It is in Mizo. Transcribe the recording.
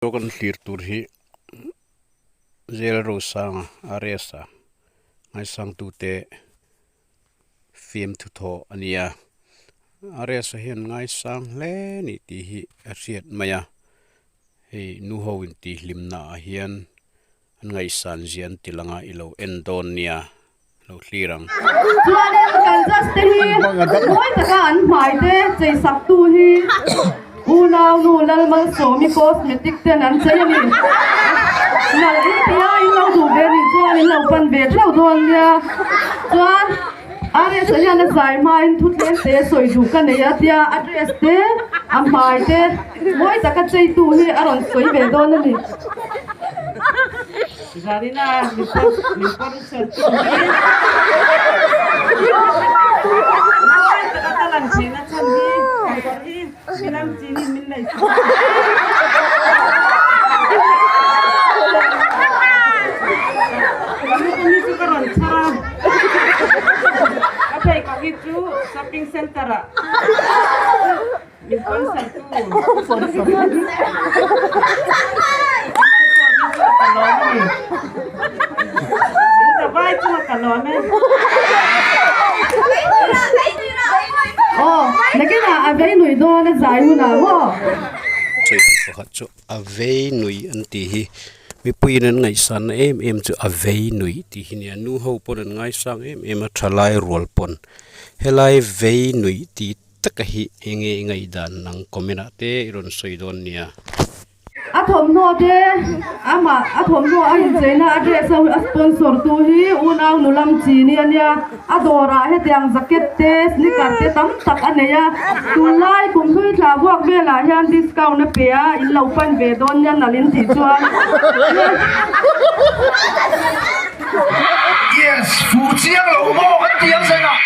Kan thlir tur hi Zelrosanga RS a ngaisangtute fiamthu thawh a ni a RS a hian ngaisang hle a ni tih hi a hriat mai a hei nu ho intihhlimna ah hian an ngaihsan zia an ti lang a i lo en dawn nia lo thlir ang. Chuanin Kansas te hi mawi taka an hmai te chei sak tu hi unau nu Lalmalsawmi cosmetic ten an chei a ni. Nalh in tia in lo duh ve nih chuan in lo pan ve theuh dawn nia. Chuan RS ah hian a zai hmain thuthleng te sawi duh ka nei a tia a dress te a hmai te mawi taka chei tu hi a rawn sawi ve dawn a ni. Zarina min sponsor tu hi mawi taka ka lang theihna chhan hi kawr hi milam chinin min lei sak a. Ka lukhum hi chu ka rawn chhar a, ka pheikhawk hi chu shopping center ah Min sponsor tu. Ka lawm a ni. Min zavai chunga ka lawm e. Aw, nakinah a vei nui dawn a zai hunah maw? Sawi tur pakhat chu a vei nui an tih hi mipuiin an ngaihsanna em em chu a vei nui tih hi nia nu ho pawn an ngaisang em em a thalai rual pawn helai vei nui tih Taka hi enge i ngaihdan nang comment ah te i rawn sawi dawn nia. A thawmhnaw te amah a thawmhnaw a incheina a dress ho hi a sponsor tu hi unau nu lam chi ni ania a dawrah hetiang jacket te sneaker te tam tak a nei a tunlai kum hlui thla vuak velah hian discount a pe a in lo pan ve dawn nia nalh in tih chuan. Yes, fu chiang lo maw kan ti ang zen ah.